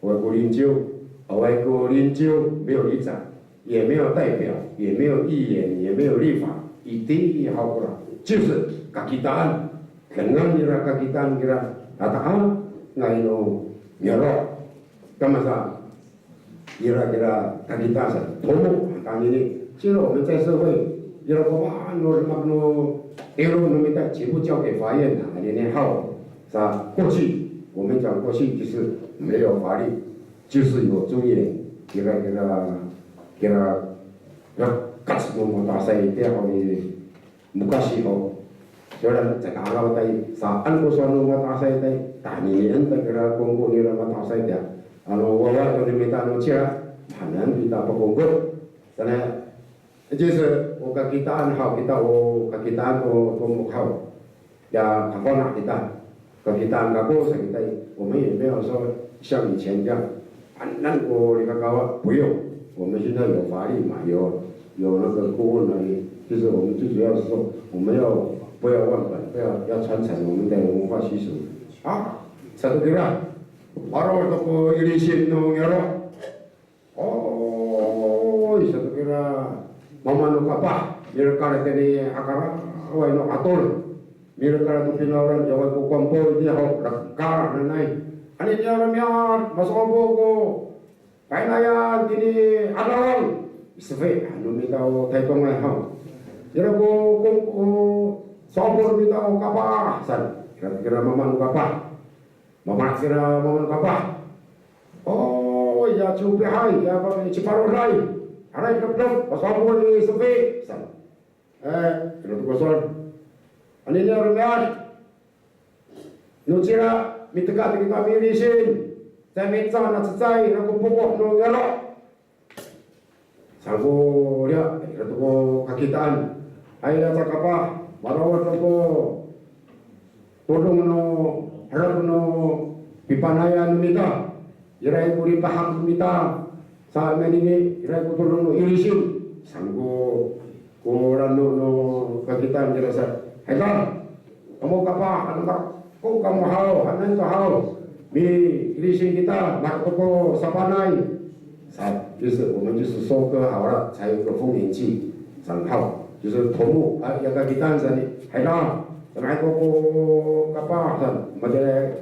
awaay ko 里长, awaay ko 里长, 没有里长, 也没有代表, 也没有议员, 也没有立法, itiya haw kora. 就是 kakitaan, dengan ira kakitaan kira, tata a, nga'ay no niyaro'. Kamasa, ira kira kakitaan sa, tomok, tanini. 现在我们在社会, ira ko no demak no 'ilo no mita 全部交给法院 a, anini haw. Sa 过去，我们讲过去就是没有法律，就是有尊严。Kira, kira, kira, kira, kac no mato'asay itiya haw i, mokasi ho. Sowal, caay ka'araw ta i, saan ko sowal no mato'asay ta i, taninian ta kira kongko nira mato'asay tiya. Ano wawa to no mita no cila, hanan kita pakongko. Saan, 就是 o kakitaan haw kita, o kakitaan to tomok haw. Ya, kafana' kita. Kakitaan kako sa kita, 我们也没有说像以前这样。Hanan ko likakawa, 不用。我们现在有法律嘛，有，有那个顾问而已。就是我们最主要是说，我们要，不要忘本，不要，要传承我们的文化习俗。A, sato kira, paro to ko ilisin no niyaro'. O, sato kira mama no kapah, milekal tini i hakaraway no 'atol. Milekal to finawlan, awaay ko kampo itiya ho, lekal nanay. Anini a romi'ad, masa'opo ko kainayan tini 'adawang. Sefi, ano mita o Taytongay haw. Ira ko, ko, ko, sa'opo no mita o kapah, saan. Kira, kira mama no kapah. Mama, kira mama no kapah. O, ya ci'opihay, ya pa, ciparoday. Aray, depdep, pasa'opo i sefi, saan. E, kira to ko sowal. Anini a romi'ad. No cila, miteka to kita milisin. Caay mi'eca a cecay, ira ko pokoh no niyaro'. Saan ko riya, ira to ko kakitaan. Hay, ira sa kapah, marawad to ko todong no, harap no pipanayan no mita. Ira i ko lipahak no mita. Sa anini, ira i ko todong no ilisin. Saan ko, ko rano no kakitaan ira sa. Hay, ira. Kamo kapah, ano ka, ko kamo haw, hanan to haw. Milisin kita, mako to ko sapanay. Sa, 就是我们就是收割好了，才有个丰年祭，然后就是头目，啊，要给他干啥呢？还拿，咱们还过过kapah，没得，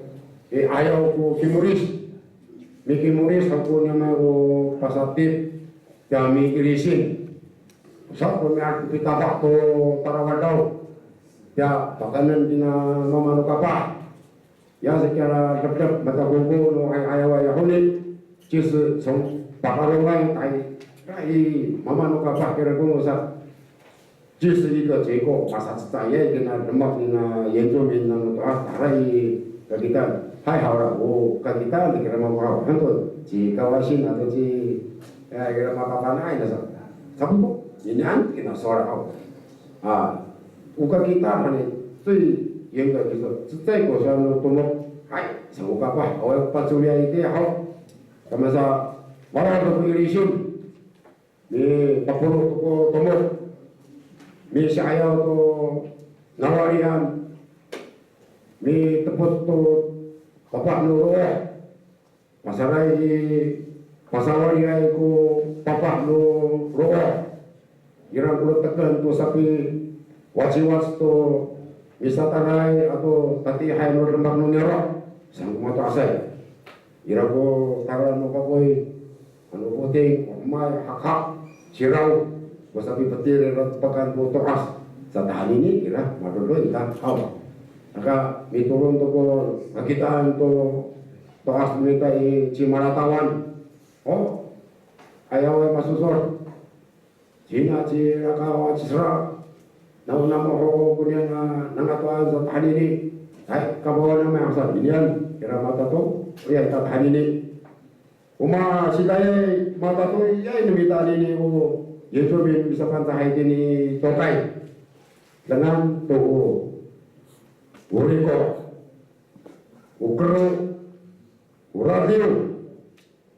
哎，还要过 kimoris，mi kimoris，还过那么过 pasatip，ya mi ilisin. Sa ko mi'ad ko pitafak to tarawadaw. Ya, pakaenen kina mama no kapah. Ya, sa kira depdep mata kongko no ay, ayaway a honi. 就是从 pakalongay tay, tay, mama no kapah kira kongko sa. 就是一个结果, masacecayay kina demak nina 原住民 nano to'as, taray kakitaan. Hay haw la, o kakitaan kira mama haw. Hangko, ci Kawasin ato ci, eh, kira mapapanaay na sa. Sapo to, inian kina sowal haw. A, o kakitaan hani, 最严格就是 cecay ko sowal no tomok. Hay, sa o kapah, awaay ko pacoriyay itiya haw. Kamasa, mala to ko ilisin. Mitapolo to ko tomok. Misi'ayaw to nawalian. Mitepot to kapah no rooh. Pasaray i, pasawaliay ko papah no rooh. Ira ko leteken to sapiwaciwac to misataray ato tatiihay no demak no niyaro'. Saan ko mato'asay. Ira ko tala no kakoy, ano foting, o 'omay, hakhak, siraw, ko sapipetir ira to pakan to to'as. Sa tahanini ira, madodoy ita haw. Aka mitolon to ko kakitaan to to'as no mita i Cimalatawan. O, ayaway masosor. Cina ci Rakawa ci Sera. Namo namo ho koniyan a nangatoan sa tahanini. Hay, kabawan namo sa inian, ira matato, iya ita tahanini. O masidayay matato, iya no mita anini o Yecomin misapancahay tini tokay. Dengan to o riko', o kero, o radiw.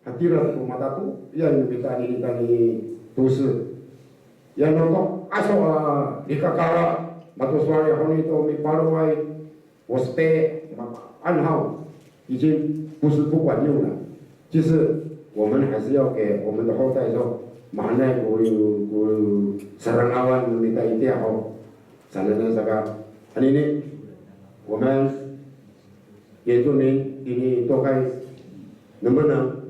Hatira to ko matato, iya no mita anini tani tosi. Yano to'as a likakawa, mato sowal i honi to mipaloway, o sete, mamaan haw, 已经不是不管用了。其实我们还是要给我们的后代说，mahaenay ko, ko serangawan no mita itiya haw. Sanay saka, anini, 我们原住民 tini tokay, 能不能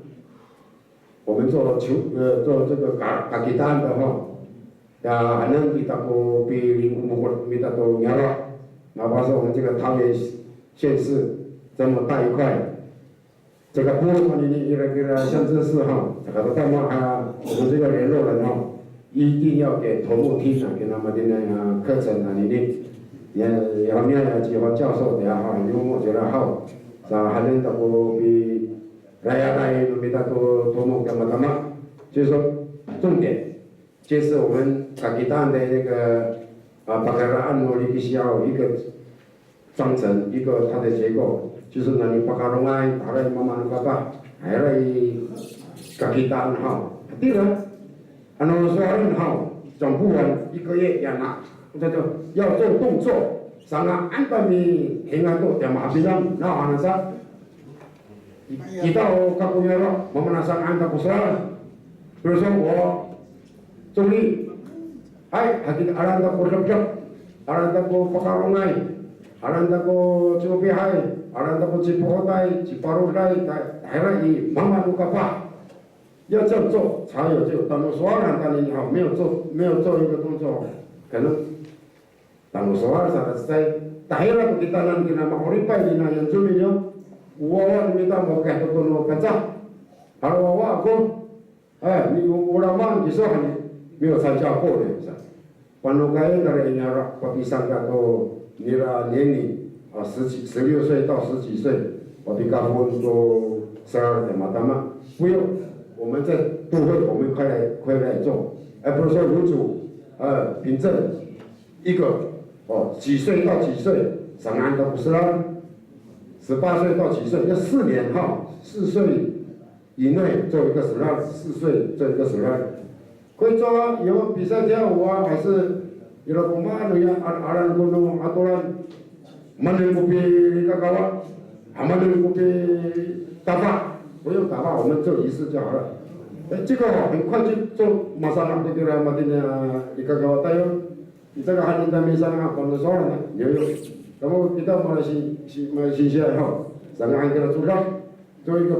我们做球，呃，做这个 ka-，kakitaan 的话， Ya, hanen kita ko piling umokot mita to niyaro'. 那不是我们这个桃园县市这么大一块，这个部落 anini ira kira 乡镇市哈，这个都到嘛哈，我们这个联络人哈，一定要给头目听啊，给他们的那个课程啊，你呢，也也要念啊，计划教授的啊哈，幽默觉得好，是吧？还能到过比来呀来，mita to 头目干嘛干嘛，就是说重点。 这是我们 kakitaan 的那个啊，pakayraan no likisiyaw 一个章程，一个它的结构，就是 nani pakarongay, aray mama no kapah, aray kakitaan haw. Hatira, ano sowal haw, 讲不完，一个月 yana. 这就要做动作，sanga'an pa mihingato, tiya mahapinang, na hanasa. Kita o kako niyaro', mamanasang han kako sowal. 比如说我中立, hay, hatira alaen kako depdep, alaen kako pakarongay, alaen kako cipopihay, alaen kako cipohotay, ciparoday, ta-, tahira i mama no kapah. 要这样做才有这个 tano sowal han anini haw, 没有做，没有做一个动作，可能 Tano sowal sa ka cecay, tahira ko kitanan kina ma'oripay kina Yincomin yo. O wawa no mita mafokah to tono Pangcah. Halo wawa ako, eh, mi, o, o laman kiso han, 没有参加过的 sa. Panokayen kira i niyaro', papisangka to nira niyani, a, 十几，十六岁到十几岁, papikafong to selal to matama. 不用，我们在部会，我们快来，快来做，而不是说民主，呃，凭证。 一个，哦，几岁到几岁，sanga'an kako selal，十八岁到几岁，要四年哈，四岁以内做一个 selal，四岁做一个 selal。可以做啊，以后比赛跳舞啊，还是 ira ko maan ya, a-, alaen ko no atoran, maanen ko pilikakawa, a, maanen ko pitapa, 不用打吧，我们做仪式就好了。哎，这个很快就做，马上让这个 matini a likakawa tayo. Icaka han i tamiyanan a panosoran a, yo, yo. Kamo kita mala si, si, mala sinsiya ho. Sanga'an kira codad, 做一个，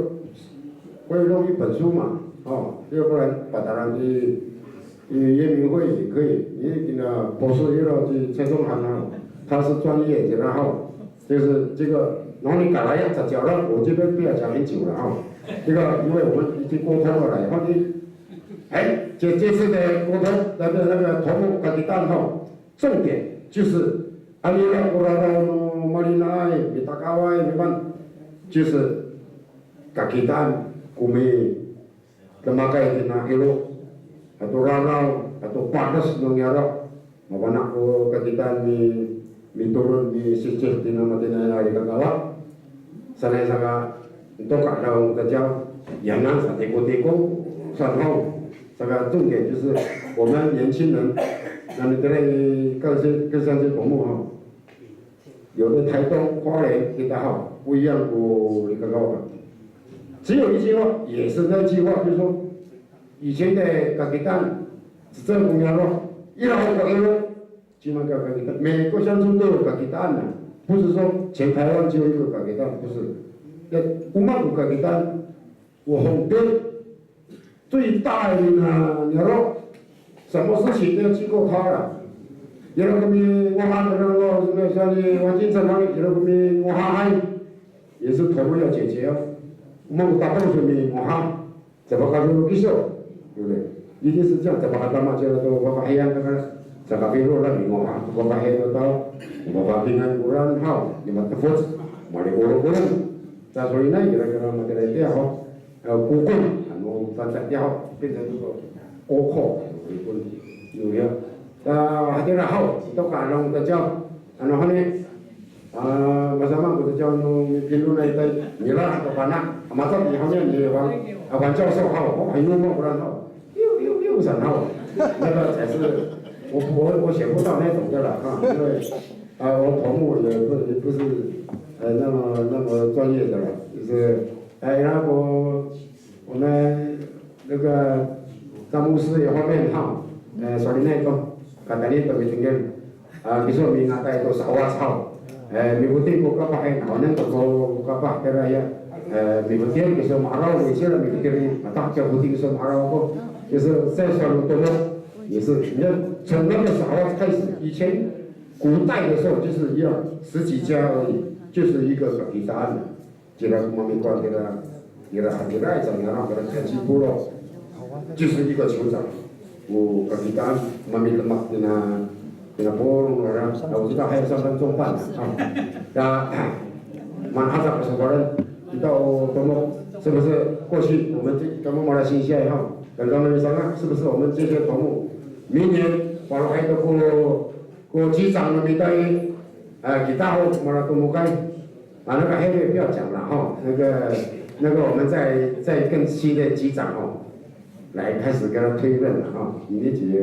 会弄一本书嘛，哦，要不然 patalan i, i 原民会也可以，你给他博士 ira 去蔡中涵啊，他是专业的，然后就是这个，然后你改了要讲讲了，我这边不要讲很久了哈。这个因为我们已经沟通了啦，然后你 哎，这，这次的 koto, 那个，那个 tomo kakitaan haw, 重点就是 anini ko raraw no malinaay, mitakaway, miman, 就是 kakitaan ko midemakay kina ilo, ato raraw, ato pades no niyaro'. Mafana' ko kakitaan mi, mitolon, misicil tina matiniay a likakawa. Sanay saka, to ka'adaw no Kacaw, yanan satikotiko, saan haw. Saka 重点就是我们年轻人，那你这类各县，各乡镇头目哈，有的台东、花莲，kita haw，不一样 ko likakawa. 只有一句话，也是那句话，就是说，以前的 kakitaan，只这公羊肉，一老口一肉， Cima ka kakitaan, 每个乡村都有 kakitaan 啊，不是说全台湾只有一个 kakitaan，不是。Ya, o maan ko kakitaan, o hongti, 最大的 niyaro', 什么事情都要经过他了。Ira ko mingoha, ira ko, 什么，像你黄金城那里，ira ko mingohaay, 也是头目要解决哦。O maan ko tapang to mingoha. Caay pakafilo kiso, 对不对？一定是这样，caay pakatama kira to fafahiyan, caay kafilo, la mingoha to fafahiyan to tao, mafapingan koran haw, ni matefoc, malikolokol. Sa solinay, kira kira matira itiya ho, eh, kokol, ano, tanta itiya ho, pinsan to kokol, kokol, no ya. Sa hatira haw, to ka, ano, tacaw, ano, hani, A, masamaan ko caciyaw no mipinonay itay, nira to pana, a, maca i hawnian ni Wang, a, Wang 教授 haw, o, hay no ma koran haw. Piw, piw, piw, saan haw. 那个才是，我，我，我学不到那种的了，哈，因为，啊，我头目也不，也不是，呃，那么，那么专业的了，就是，哎，然后 我们那个张牧师也方便哈，呃，solinay to, katayni to mitengil. A, kiso minga'ay to sa'owac haw. E, mifoting ko kapah, e, nawanen to ko kapah kira ya. E, mifoting kiso ma'araw, misil mifoting, mata kiya foting kiso ma'araw ko. Kiso sesowal to mo. 也是，你看从那个时候开始，以前古代的时候就是一样，十几家而已，就是一个 kakitaan。Kira ko mamikowan kira, kira hatira, kira kira 就是一个酋长。O kakitaan, mamidemak kina, kina polong nora, 啊，我知道还有三分钟半啊。那 Mana sa ko sokolen, kita o tomok, 是不是过去我们这，咱们马来西亚哈，刚刚那个啥啊，是不是我们这些头目，明年 falohay to ko, ko 机长 no mita i, 呃，kita o mala tomokay, 啊，那个 heavy 不要讲了哈，那个，那个我们再，再更新的机长哦。 来开始跟他推论了哈。Ini ci,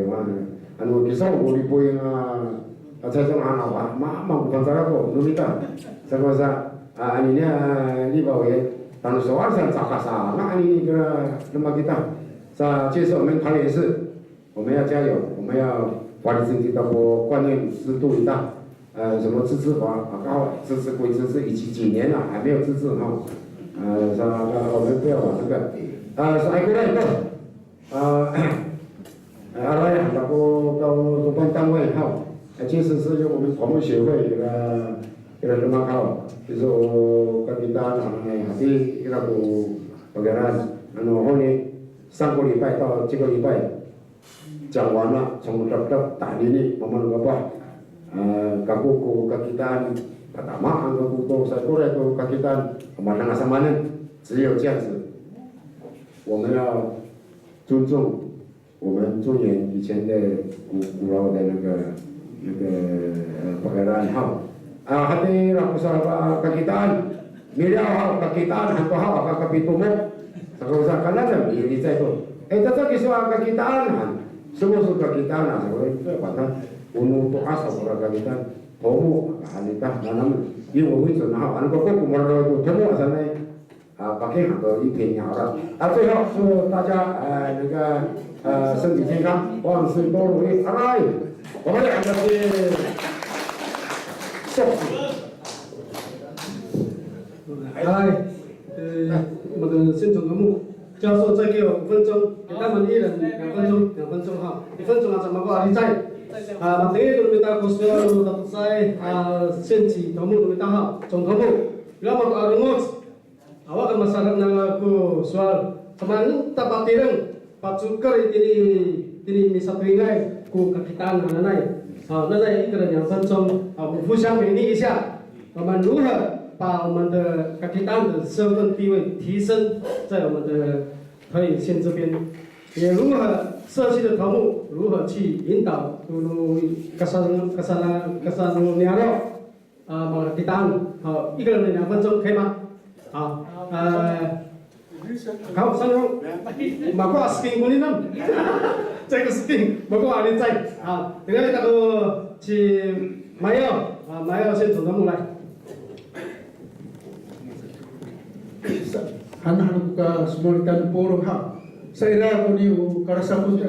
ano kiso ko lipoy a, a, 蔡总 han awa, ma, ma ko fangcal ako no mita. Sako sa, a, anini, a, 立法委员, tano sowal sa, saka sa, na anini kira, nama kita. Sa, 其实我们桃园市，我们要加油，我们要 falic kita ko 观念制度 ita. 呃，什么自治法，啊，刚好自治归自治，已经几年了，还没有自治哈。呃，是吧？那我们不要往这个，呃，是 aikoray to. 啊，呃，aray han ako ko 主办单位哈，呃，其实是由我们同盟协会给他，给他 demak 好，就是说 kakitaan 啊，哎，hati 给他 ko pagelalan，然后呢，上个礼拜到这个礼拜， 讲完了，从 dapdap 打理你，慢慢 kapah. 呃，kako ko kakitaan, katama han kako to saikoray to kakitaan, manang a samanen, 只有这样子。我们要尊重我们中原以前的古，古老的那个，那个，呃，pagelalan 哈。A, hatira ko sa kakitaan, miliyaw haw kakitaan han to haw, aka kapitomok. Saka sa kanengneng, milicay to. E, caay kiso a kakitaan han. Saka so kakitaan han, saka, e, wata, o no to'as a kakitaan. Tomo, aka han ita, nanam. I, o, i, so, na, ano kako ko mararaway to, tomo, asa nai. A, paki han to, i, penya, ora. A, 最后祝大家，呃，那个，呃，身体健康，万事都如意，aray. 我们两个是，寿司。 嗨，呃，我们的宣传科目，教授再给我五分钟，给他们一人两分钟，两分钟哈，一分钟啊，怎么不好？你在啊，matengil to no mita ko sowal no tato'asay, a, 县级头目 no mita ha, 总头目, ira mako a longoc, awa ka masadak nanga ko sowal, samaan ta patireng, pacoker itini, itini misatoyingay ko kakitaan hananay. A, nanay ikor a 两分钟, a, 互相勉励一下，我们如何把我们的 kakitaan 的身份地位提升在我们的桃园县这边，也如何社区的头目如何去引导 no, no, kasano, kasano, kasano niyaro'. 啊，makakitaan. 好，一个人两分钟，可以吗？好，呃，好，三分钟。Mako a siping konini. 这个 siping, mako a licay. 好，等一下，那个，请 Mayo, 啊，Mayo 先从头目来。 Sa, hanahan ko ka somowal ita no polong ha. Sa ira koni o kalasafon ta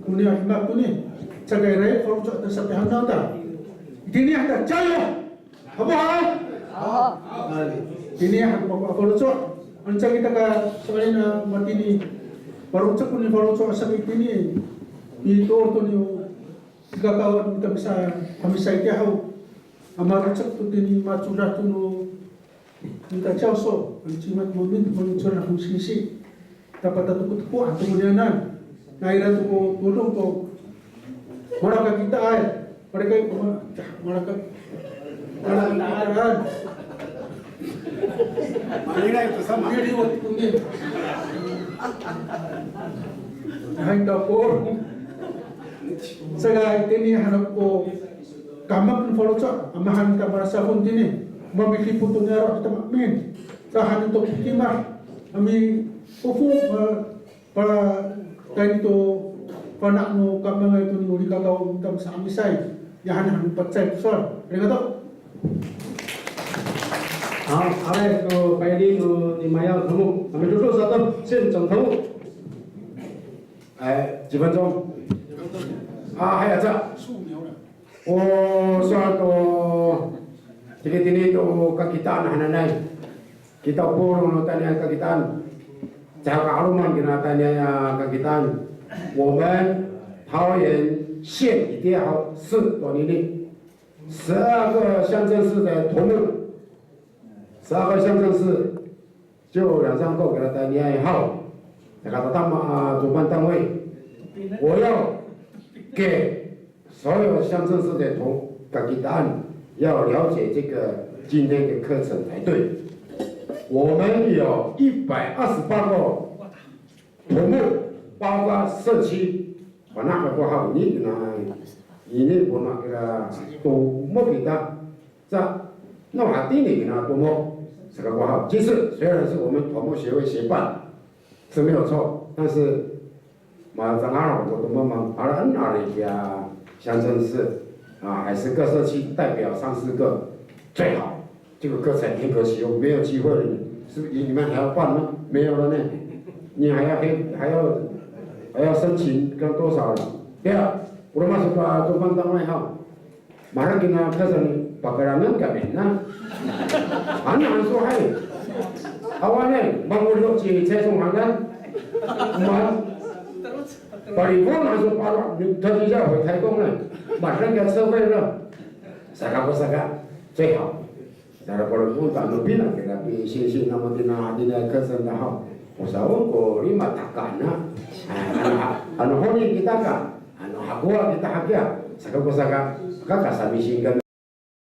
koni a demak koni. Saka ira i faloco' ta sapihandaw ta. Itini han ta, 加油! Hapo ha? Ay, itini han ko mako a faloco'. Ano caay kita ka saka ina matini. Faloco' koni faloco' saka itini. Ito to ni o kakawan no mita misa, kamisay itiya haw. A marocek to tini macodad to no mita 教授, ano cima to mamin to mamin codad no singsi. Ta patatokotoko han to koniyanan. Na ira to ko todong to malakakitaay. Malakay, ma-, malaka-, malakakitaan. Malakay to sa, maliliwat to ni. Hay, tapos. Saka itini han ako ko kahemek no faloco', a mahaen ta malasafon tini, mamidipot to niyaro' kita maemin. Sa hanen to ko kimad, a miofo, a, para tayni to fana' no kamangay to no likakaw no mita misa'Amisay. Ya han han no pacay ko sowal. Arigato. 好，aray to payni no ni Mayaw Tomo. Kami dodo sato, 县长 Tomo. 哎，几分钟。啊，还有这。 O sowal to, tiki tini to kakitaan hananay. Kita o polong no tayniay kakitaan. Caay ka 'aloman kina tayniay a kakitaan. 我们桃园县一定要是多年的十二个乡镇市的头目，十二个乡镇市就两三个给他带你爱好，那个他们啊主办单位，我要给所有乡镇市的同 kakitaan 要了解这个今天的课程才对。我们有一百二十八个头目，包括社区，把那个括号你给他，你那个那个头目给他，这弄好定你给他头目，这个括号。其实虽然是我们头目协会协办，是没有错，但是 Macangal ko to mamang, ala en ali kiya 乡镇市啊，还是各社区代表三四个最好。这个课程很可惜哦，没有机会了呢。是不是你们还要办吗？没有了呢。你还要还还要还要申请跟多少人？对啊，我们是把主办单位哈，马上跟他开始 pakarangan kami na. Ano han so hay. Awanen, mangolyo ci Cesong hanan. Ma, palifon han so paro, 他就要回台东了，马上给他撤回了。Saka ko saka, 最好。Saka ko palifon ta no pina kita pi singsi namo tina, tina 课程 da ho. O sawon ko lima taka na. Ano, ano honi kita ka, ano hakowa kita hakiya. Saka ko saka, kaka samisin kami.